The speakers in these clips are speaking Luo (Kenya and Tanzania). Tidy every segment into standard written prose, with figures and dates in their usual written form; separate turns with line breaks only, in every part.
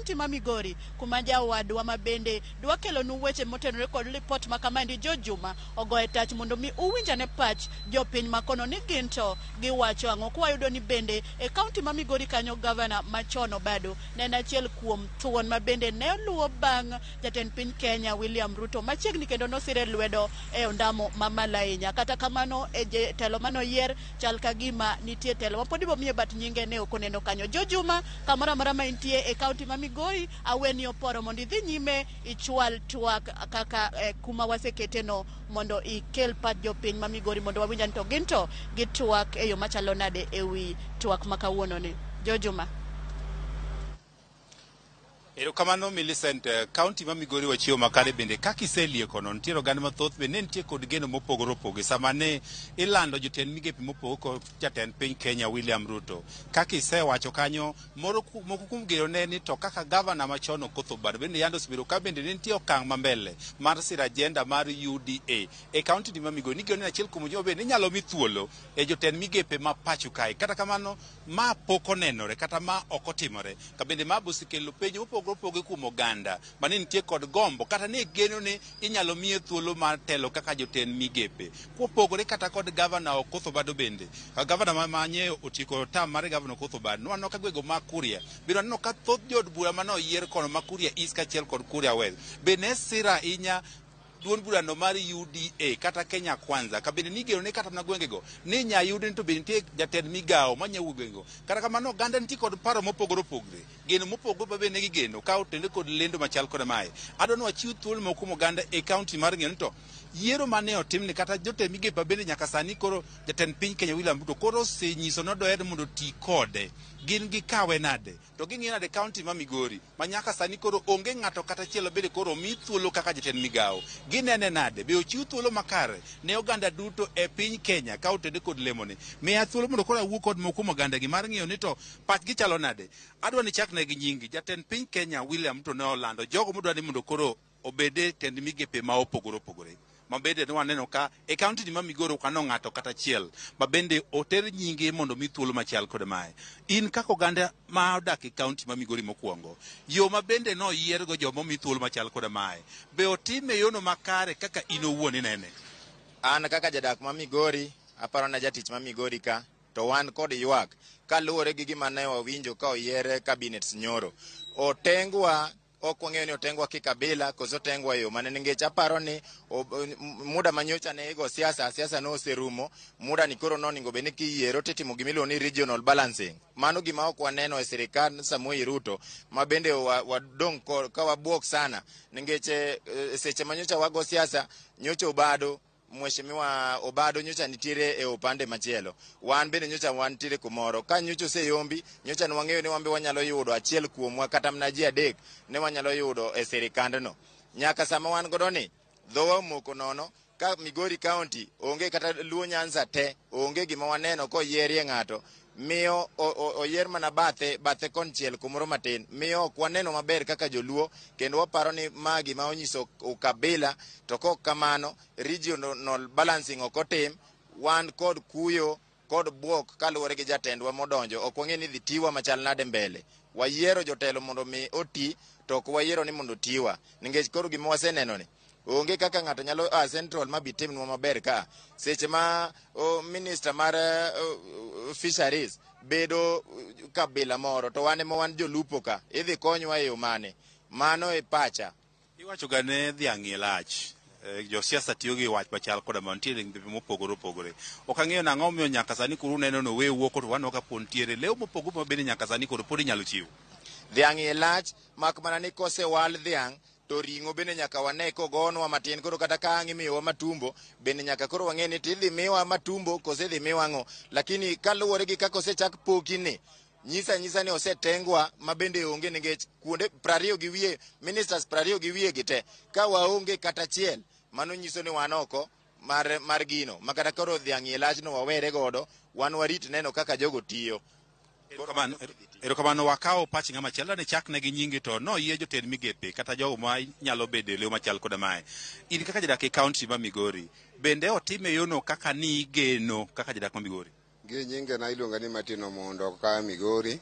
kaunti ma Migori kuma jawadwa ma bende dwa kelonu weche motenore kod lipot ma kamaendi Jo Juma ogoye tach mondo mi uwinjane pach jopiny makono ni gin to giwacho ang'o. Kwayudo ni bende e kaunti ma Migori kanyo gavana machon Obado ne en achiel kuom thuon ma bende ne luwo bang' jatend piny Kenya William Ruto machiegni kendo nosire lwedo e ondamo mamalo ahinya. Kata kamano e telo manoyier chal ka gima nitie telo ma pod ibomiye bat nyinge ne ok oneno kanyo. Jo Juma kamoro amora ma intie e kaunti ma Migori aweni oporo mondo idhi nyime ichwal twak kaka kuma waseketeno mondo ikel pach jopiny ma Migori mondo wawinj ni to gin to gitwak e yo machalo nade e wi twak ma kawuono ni. Jo Juma.
Erokamano Millicent, kaunti ma Migori wachiewo makare bende kaka iseliekono nitiere oganda mathoth bende ne nitie kod geno mopogore opogore sama ne ilando jotend migepe mopogore kod jatend piny Kenya William Ruto. Kaka isewacho kanyo, moro moko kuom geno ne ni to kaka gavana machon Okoth Obado bende yande osebedo ka bende ne nitie okang' ma mbele mar siro agenda mar UDA e kaunti ni ma Migori. Nigeno ni achiel kuom jogo bende inyalo mi thuolo e jotend migepe ma pacho kae. Kata kamano, ma pok onenore kata ma ok otimore ka bende ma osekelo penjo mopogore opogore kuom oganda mane nitie kod gombo kata ne geno ni inyalo miye thuolo mar telo kaka jotend migepe. Kopogore kata kod gavana Okoth Obado bende, gavana ma manye otieko term mar gavana Okoth Obado, nwaneno ka gwego ma Kuria, bende waneno ka thoth jood bura mane oyier kono ma Kuria East kaachiel kod Kuria West be ne siro ahinya duond burano mar UDA kata Kenya Kwanza ka bende nigeno ni kata mana gwengego ni nya yud ni to bende nitie jatend migawo manya wuok gwengego. Kata kamano oganda nitie kod paro mopogore opogore, geno mopogore ma bende gigeno ka otende kod lendo machal kod mae. Adwa ni wachiw thuolo moko kuom oganda e kaunti mar ng'eyo ni to yiero mane otimni kata jotend migepe bende nyaka sani koro jatend piny Kenya William Ruto koro osenyiso ni odoher mondo oti kode. Gin gikawe nade? To ging'iyo nade kaunti ma Migori ma nyaka sani koro onge ng'ato kata achiel bende koro omi thuolo kaka jatend migawo. Ginene nade? Be ochiw thuolo makare ne oganda duto e piny Kenya ka otende kod lemoni? Miya thuolo mondo koro awuo kod moko kuom oganda gi mar ng'iyo ni to pachgi chalo nade. Adwa ni chakne gi nyingi. Jatend piny Kenya William Ruto ne olando jogo modwa ni mondo koro obed e tend migepe ma opogore opogore. Ma bende ne waneno ka e kaunti ni ma Migori ok aneno ng'ato kata achiel ma bende oter nyinge mondo mi thuolo machal kod mae. In kaka oganda ma odak e kaunti ma Migori mokwongo, yo ma bende noyiergo joma omi thuolo machal kod mae, be otime e yono makare kaka in owuon inene?
An kaka jadak ma Migori, aparo na jatich ma Migori ka, to wan kod ywak kaluwore gi gima ne wawinjo ka oyier cabinets nyoro. Otengwa ok wang'eyo ni otengwa kikabila koso otengwa e yo mane nikech aparo ni muda manyocha ne igo siasa, siasa ne oserumo, muda ni koro nonego bed ni kiyiero titimo gima iluongo ni regional balancing. Mano gima ok waneno e sirikand Samoei Ruto ma bende wadong' ka wabuok sana nikech seche manyocha wago siasa nyocha Obado Mheshimiwa Obado nyocha nitiere e upande machielo. Wan bende nyocha wantiere kumoro. Ka nyocha oseyombi, nyocha ne wang'eyo ni wan be wanyalo yudo achiel kuomwa kata mana ji adek ne wanyalo yudo e sirikandno. Nyaka sama wan godo ni, dhowa omoko nono ka Migori County onge kata Luo Nyanza te, onge gima waneno koyierie ng'ato, miyo oyier mana bathe konchiel kumoro matin, miyo ok waneno maber kaka joluo, kendo waparo ni ma gima onyiso ukabila, to kok kamano regional balancing ok otim. Wan kod kuyo kod buok kaluwore gi jatendwa modonjo, ok wang'e ni dhi tiwa machal nade mbele. Wayiero jotelo mondo mi oti, to ok wayiero ni mondo otiwa, nikech koro gima waseneno ni onge kaka ng'ato nyalo a central ma bi timnwa maber ka seche ma minister mar fisheries bedo kabila moro to wan ema wan jolupo ka idhi konywa e yo mane? Mano e pacha.
Iwacho ga ne dhiang' iye lach. Josiasa tiyo gi wach machal koda ma nitiere migepe mopogore opogore. Ok ang'eyo nang'o momiyo nyaka sani koro uneno ni owe wuok to waneno ka pod nitiere leo mopogore ma bende nyaka sani koro pod inyalo chiw.
Dhiang' iye lach mak mana ni kosewal dhiang' to ring'o bende nyaka wane kogonwa matin. Koro kata ka ang' imiyowa matumbo bende nyaka koro wang'e ni tidhi miwa matumbo kose idhi miwa ang'o. Lakini kaluwore gi kaka osechak poki ni, nyisa nyisa ni osetengwa ma bende onge nikech kuonde 20 gi wiye, ministers 20 gi wiye gi te, ka waonge kata achiel, mano nyiso ni wan oko mar gino. Ma kata koro dhiang' iye lachno wawere godo, wan warit neno kaka jogo tiyo.
Erokamano, wakawo pach ng'ama chielo ne chak ne gi nyingi to noyie jotend migepe kata jogo ma nyalo bedo e leo machal koda mae. In kaka jadak e kaunti ma Migori, bende otime yono kaka ni igeno kaka jadak ma Migori?
Gi nyinge na iluonga ni Martin Omundo ka Migori.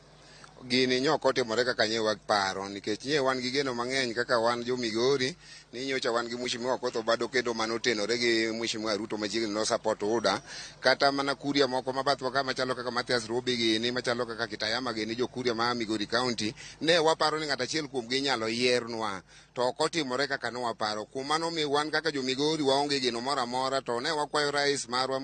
Gini nyo ok otimore kaka nye waparo, nikech nye wan gi geno mang'eny kaka wan jo Migori ni nyocha wan gi Mheshimiwa Okoth Obado, kendo manotenore gi Mheshimiwa Ruto machiegni no support UDA, kata mana kuria moko mabathwa ka machalo kaka Mathias Robi gini, machalo kaka Kitayama gini, jo kuria ma Migori County, ne waparo ni ng'at achiel kuom gi inyalo yiernwa, to ok otimore kaka ne waparo. Kuom mano mi wan kaka jo Migori waonge geno moro amora, to ne wakwayo rais marwa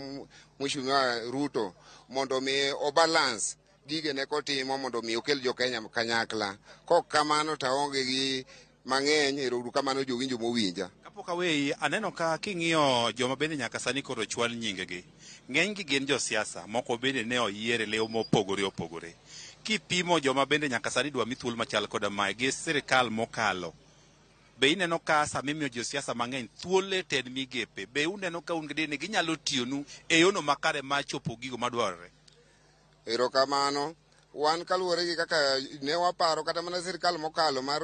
Mheshimiwa Ruto mondo mi obalance gigene kotimo mondo mi okel jo Kenya kanyakla. Kok kamano to aonge gi mang'eny. Ero uru kamano jowinjo mowinja.
Kapok aweyi, aneno ka king'iyo joma bende nyaka sani koro chwal nyingegi, ng'enygi gin josiasa, moko bende ne oyier e lew mopogore opogore. Kipimo joma bende nyaka sani dwa mi thuolo machal koda mae gi sirikal mokalo, be ineno ka sama imiyo josiasa mang'eny thuolo e tend migepe, be uneno ka un gadier ni ginyalo tiyonu e yono makare mar chopo gigo madwarore?
Erokamano. Wan kaluwore gi kaka ne waparo, kata mana sirikal mokalo mar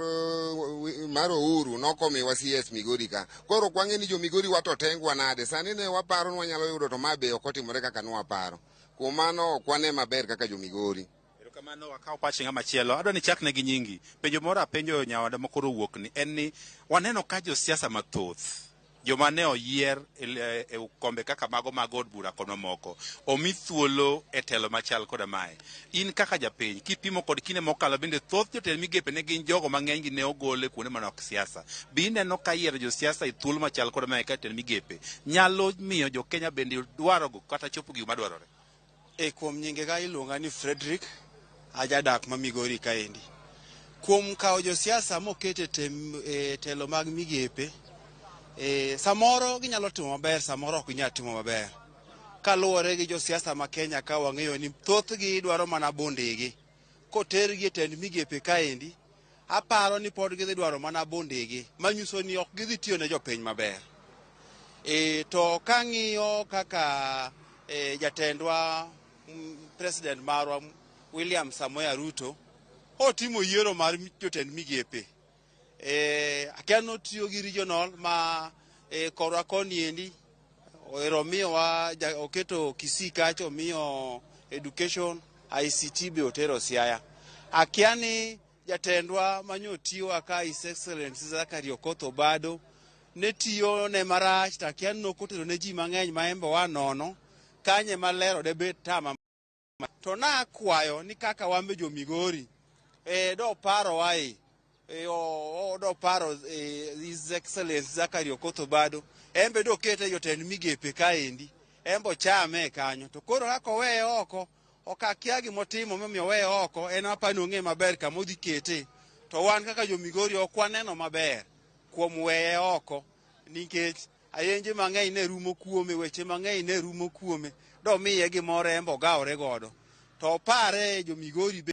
Uhuru nokomiwa CS Migori ka. Koro ok wang'e ni jo Migori wato tengwa nade. Sani ne waparo ni wanyalo yudo, to ma be ok otimore kaka ne waparo. Kuom mano ok wane maber kaka jo Migori.
Erokamano, wakaw pach ng'ama chielo. Adwa ni ichakne gi nyingi. Penjo moro apenjo nyawada makoro wuok ni en ni waneno ka josiasa mathoth, joma ne oyier e kombe kaka mago mag od bura kod mamoko, omi thuolo e telo machal koda mae. In kaka japiny, kipimo kod kinde mokalo, bende thoth jotend migepe ne gin jogo mang'eny gi ne ogol e kuonde manok siasa. Be ineno ka yiero josiasa e thuolo machal koda mae kaka jotend migepe nyalo miyo jo Kenya bende dwarogo kata chopo gigo madwarore?
E kuom nyingega iluonga ni Frederick, ajadak ma Migori kaendi. Kuom kawo josiasa moket e telo mag migepe, samoro ginyalo timo maber, samoro ok ginyal timo maber. Kaluwore gi josiasa ma Kenya ka wang'eyo ni thothgi dwaro mana bondegi. Kotergi e tend migepe kaendi, aparo ni pod gidhi dwaro mana bondegi, manyiso ni ok gidhi tiyo ne jopiny maber. To kang'iyo kaka jatendwa, president marwa William Samoei Ruto otimo yiero mar jotend migepe. Akia notiyo gi regional ma korwa koni endi ero miyowa oketo Kisii kacha, omiyo education, ICT be otero Siaya. Akia ni jatendwa manyotiyowa ka His Excellency Zachary Okoth Obado ne tiyo ne marach, to akia ni nokotero ne ji mang'eny ma embe oa nono kanye maler ode bet tama. To nakwayo ni kaka wan be jo Migori, doparowa doparo His Excellency Zachary Okoth Obado, en be dokete jotend migepe kaendi, en be ochame kanyo. To koro kaka oweye oko, ok akia gimotimo momiyo oweye oko, en aparo ni ong'e maber kama odhi kete. To wan kaka jo Migori ok waneno maber kuom weye oko, nikech ayenje mang'eny ne rumo kuome, weche mang'eny ne rumo kuome, domiye gimoro en be ogawore godo. To opare jo Migori be.